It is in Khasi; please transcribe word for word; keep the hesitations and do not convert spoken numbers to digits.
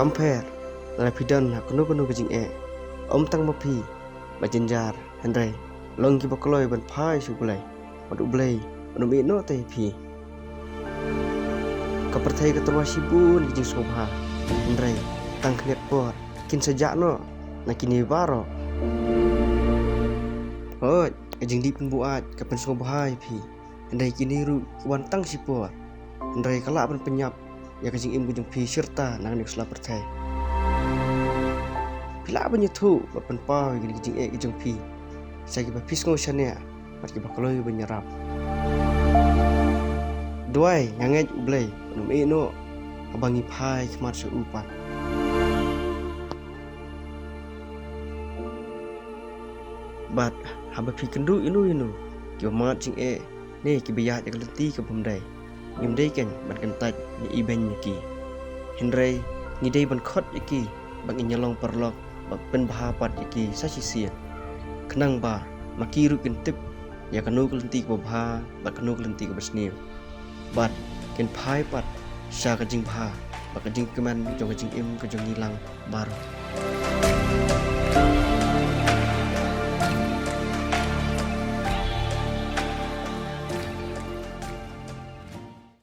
Ym pher lada phi don ha kano kano ka jingeh, ym tang ma phi ba jynjar, hynrei long kiba kloi ban phai sha U Blei, bad U Blei un ym ïehnoh te ïa phi. Ka pyrthei ka tyrwa shibun ki jingsngewbha, hynrei tang khyndiat por kin sa jah noh na kine baroh. Hooid, ka jingdih pynbuaid ka pynsngewbha ïa phi, hynrei kine ruh ki wan tang shipor. Hynrei ka lah ban pynïap ïa ka jingim ka jong phi shirta na kane ka sla pyrthei. Phi lah ban ïathuh bad pynpaw ïa kane ka jingeh ka jong phi sha kiba phi sngew shaniah bad kiba kloi ban ïarap. Duwai, nga ngeit U Blei un ym ïehnoh haba ngi phai khmat sha u pat. Bad haba phi kynduh ïano ïano kiba mad jingeh ne kiba ïaid ïa ka lynti ka bym dei, ngim dei kein ban kyntait ne ibeiñ ïa ki. Hynrei ngi dei ban khot ïa ki ba ngin ïalong paralok bad pynbha pat ïa ki sa shisien, khnang ba ma ki ruh kin tip ïa kano ka lynti kaba bha bad kano ka lynti kaba sniew, bad kin phai pat sha ka jingbha bad ka jingkmen jong ka jingim ka jong ngi lang baroh.